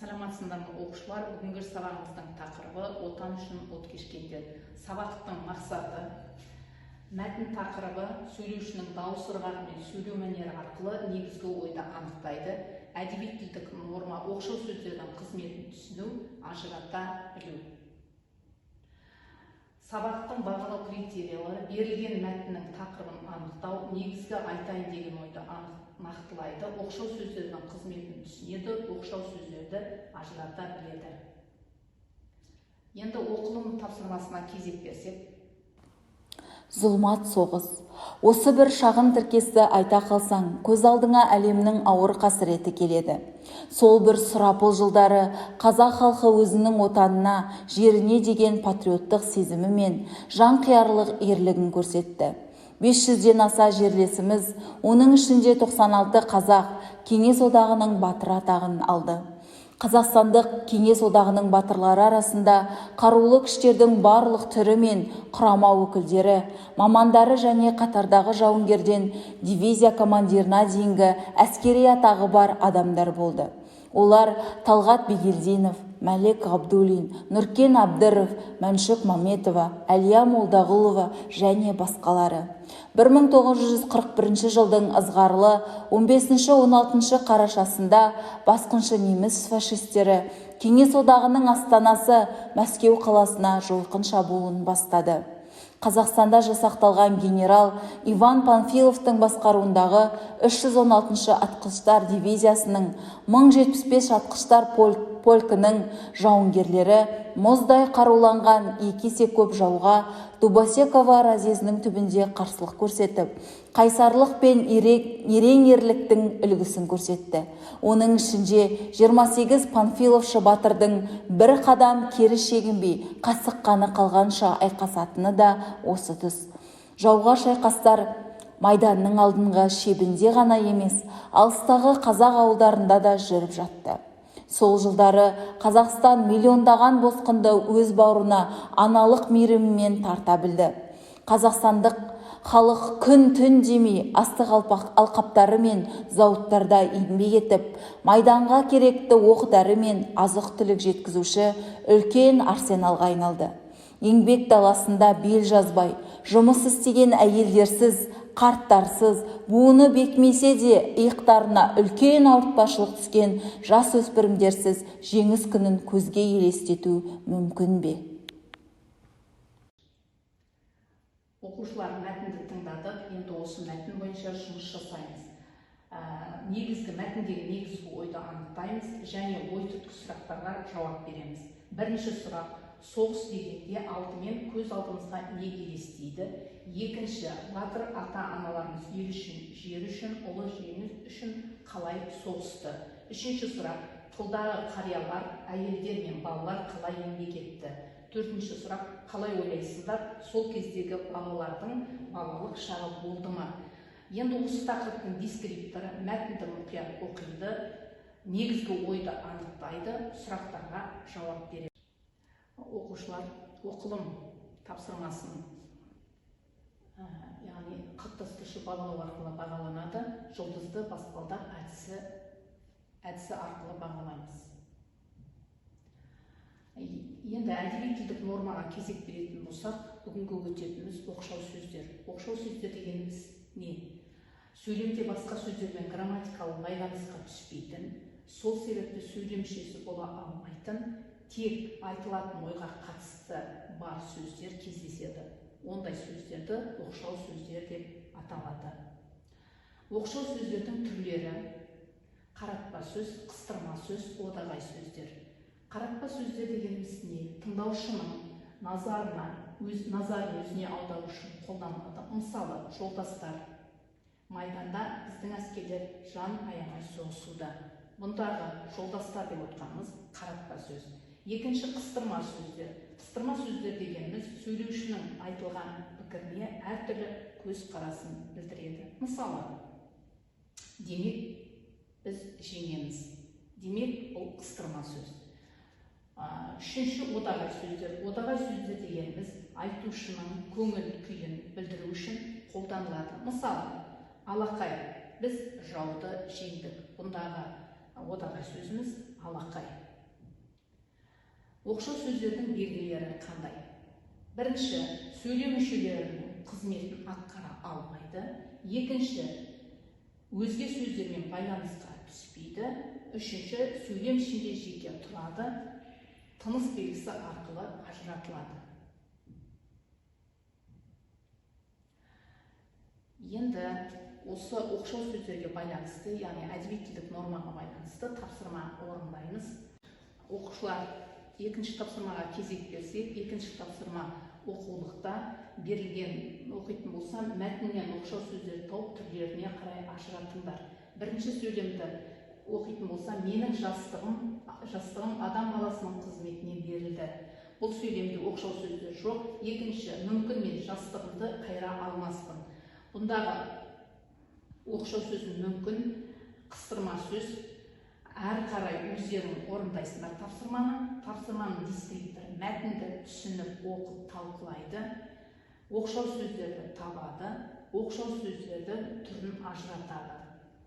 Саламатсыңдар ма, оқушылар? Бүгінгі сабағымыздың тақырыбы: «Отан үшін от кешкендер». Сабақтың мақсаты: мәтін тақырыбы, сөйлеушінің дауыс ырғағы мен сөйлеу мәнері арқылы негізгі ойды анықтайды. Әдеби тілдік норма, оқшау сөздердің қызметін түсіну, ажырата білу. Сабақтың бағалау критериялары: берілген мәтіннің тақырыбын анықтау, негізгі айтайын деген ойды анық нақтылайды, оқшау сөздердің қызметін түсінеді, оқшау сөздерді ажырата біледі. Енді оқылым тапсырмасына кезек берсек. Зұлмат соғыс. Осы бір шағын тіркесті айта қалсаң, көз алдыңа әлемнің ауыр қасіреті келеді. Сол бір сұрапыл жылдары қазақ халқы өзінің отанына, жеріне деген патриоттық сезімі мен жанқиярлық ерлігін көрсетті. 500-ден аса жерлесіміз, оның ішінде 96 қазақ Кеңес Одағының Батыры атағын алды. Қазақстандық Кеңес Одағының батырлары арасында қарулы күштердің барлық түрі мен құрама өкілдері, мамандары және қатардағы жауынгерден дивизия командирына дейінгі әскери атағы бар адамдар болды. Олар: Талғат Бигелдинов, Мәлік Ғабдуллин, Нұркен Әбдіров, Мәншүк Маметова, Әлия Молдағұлова және басқалары. 1941 жылдың ызғарлы 15-16 қарашасында басқыншы неміс фашистері Кеңес Одағының астанасы Мәскеу қаласына жойқын шабуылын бастады. Қазақстанда жасақталған генерал Иван Панфиловтың басқаруындағы 316 атқыштар дивизиясының 1075 атқыштар полкінің жауынгерлері мұздай қаруланған екі есе көп жауға Дубосеково разъезінің түбінде қарсылық көрсетіп, қайсарлық пен ерен ерліктің үлгісін көрсетті. Оның ішінде 28 панфиловшы батырдың бір қадам кері шегінбей, қасық қаны қалғанша айқасатыны да осы тұс. Жауға шайқастар майданның алдыңғы шебінде ғана емес, алыстағы қазақ ауылдарында да жүріп жатты. Сол жылдары Қазақстан миллиондаған босқынды өз бауырына аналық мейірімімен тарта білді. Қазақстандық халық күн түн демей астық алқаптары мен зауыттарда еңбек етіп, майданға керекті оқ дәрі мен азық түлік жеткізуші үлкен арсеналға айналды. Еңбек даласында бел жазбай жұмыс істеген әйелдерсіз, қарттарсыз, буыны бекімесе де иықтарына үлкен ауыртпашылық түскен жас өспірімдерсіз жеңіс күнін көзге елестету мүмкін бе? Оқушылар, мәтінді тыңдадық, енді осы мәтін бойынша жұмыс жасаймыз. Негізгі мәтіндегі негізгі ойды анықтаймыз және ой түрткі сұрақтарға жауап береміз. Бірінші сұрақ: соғыс дегенде алдымен көз алдымызға не елестейді? Екінші: батыр ата аналарымыз ел үшін, жер үшін, ұлы жеңіс үшін қалай соғысты? Үшінші сұрақ: тылдағы қариялар, әйелдер мен балалар қалай еңбек етті? Төртінші сұрақ: қалай ойлайсыздар, сол кездегі балалардың балалық шағы болды ма? Енді осы тақырыптың дескрипторы: мәтінді мұқият оқиды, негізгі ойды анықтайды, сұрақтарға жауап береді. Оқушылар, оқылым тапсырмасын, яғни қалыптастырушы бағалау арқылы бағаланады. Жұлдызды баспалдақ әдісі арқылы бағалаймыз. Енді әдеби тілдік нормаға кезек беретін болсақ, бүгінгі өтетініміз – оқшау сөздер. Оқшау сөздер дегеніміз не? Сөйлемде басқа сөздермен грамматикалық байланысқа түспейтін, сол себепті сөйлем мүшесі бола алмайтын, тек айтылатын ойға қатысты бар сөздер кездеседі. Ондай сөздерді оқшау сөздер деп аталады. Оқшау сөздердің түрлері: қаратпа сөз, қыстырма сөз, одағай сөздер. Қаратпа сөздер дегеніміз не? Тыңдаушының назарына, өз назарын өзіне аудару үшін қолданылады. Мысалы, жолдастар, майданда біздің әскерлер жан аямай соғысуда. Бұндағы жолдастар деп отқанымыз – қаратпа сөз. Екінші – қыстырма сөздер. Қыстырма сөздер дегеніміз сөйлеушінің айтылған пікіріне әртүрлі көзқарасын білдіреді. Мысалы, демек, біз жеңеміз. Демек – бұл қыстырма сөз. Үшінші – одағай сөздер. Одағай сөздер дегеніміз айтушының көңіл күйін білдіру үшін қолданылады. Мысалы, алақай, біз жауды жеңдік. Бұндағы одағай сөзіміз – алақай. Оқшау сөздердің белгілері қандай? Бірінші, сөйлем мүшелерінің қызметін атқара алмайды. Екінші, өзге сөздермен байланысқа түспейді. Үшінші, сөйлем ішінде жеке тұрады, тыныс белгісі арқылы ажыратылады. Енді осы оқшау сөздерге байланысты, яғни әдеби тілдік нормаға байланысты тапсырма орындаймыз. Оқушылар, екінші тапсырмаға кезек берсек, екінші тапсырма оқулықта берілген оқитын болсам, мәтіннен оқшау сөздерді тауып түрлеріне қарай ажыратыңдар. Бірінші сөйлемді оқитын болсам, менің жастығым адам баласының қызметіне берілді. Бұл сөйлемде оқшау сөздер жоқ. Екінші, мүмкін мен жастығымды қайыра алмаспын. Бұндағы оқшау сөзін мүмкін, қыстырма сөз. Әрі қарай өздерің орындайсыңдар тапсырманы. Тапсырманың дескрипторы мәтінді түсініп, оқып, талқылайды, оқшау сөздерді табады, оқшау сөздерді түрін ажыратады.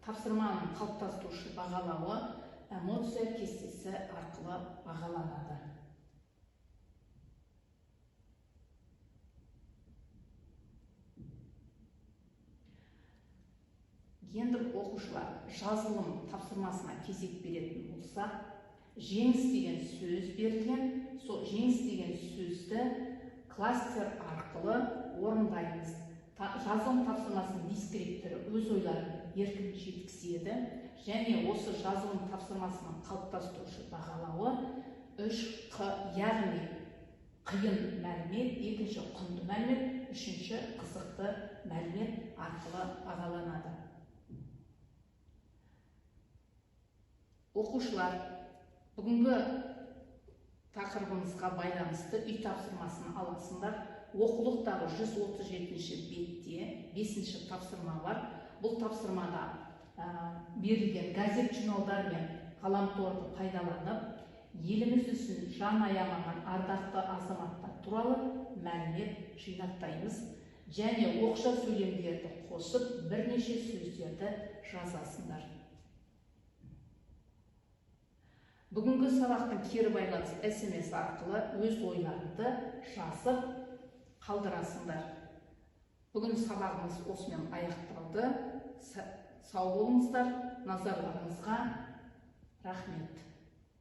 Тапсырманың қалыптастырушы бағалауы эмоция кестесі арқылы бағаланады. Енді оқушылар, жазылым тапсырмасына кезек беретін болсақ, жеңіс деген сөз берілген, сол жеңіс деген сөзді кластер арқылы орындаймыз. Жазылым тапсырмасының дескрипторы өз ойларын еркін жеткізеді және осы жазылым тапсырмасының қалыптастырушы бағалауы 3Қ, яғни қиын мәлімет, екінші құнды мәлімет, үшінші қызықты мәлімет арқылы бағаланады. Оқушылар, бүгінгі тақырыбымызға байланысты үй тапсырмасын аласыңдар. Оқулықтағы 137-ші бетте 5-ші тапсырма бар. Бұл тапсырмада берілген газет, журналдар мен ғаламторды пайдаланып, еліміз үшін жан аямаған ардақты азаматтар туралы мәлімет жинақтаймыз және оқшау сөйлемдерді қосып бірнеше сөздерді жазасыңдар. Бүгінгі сабақтың кері байланыс SMS арқылы өз ойларыңды жазып қалдырасыңдар. Бүгін сабағымыз осымен аяқталды. Сау болыңыздар, назарларыңызға рахмет.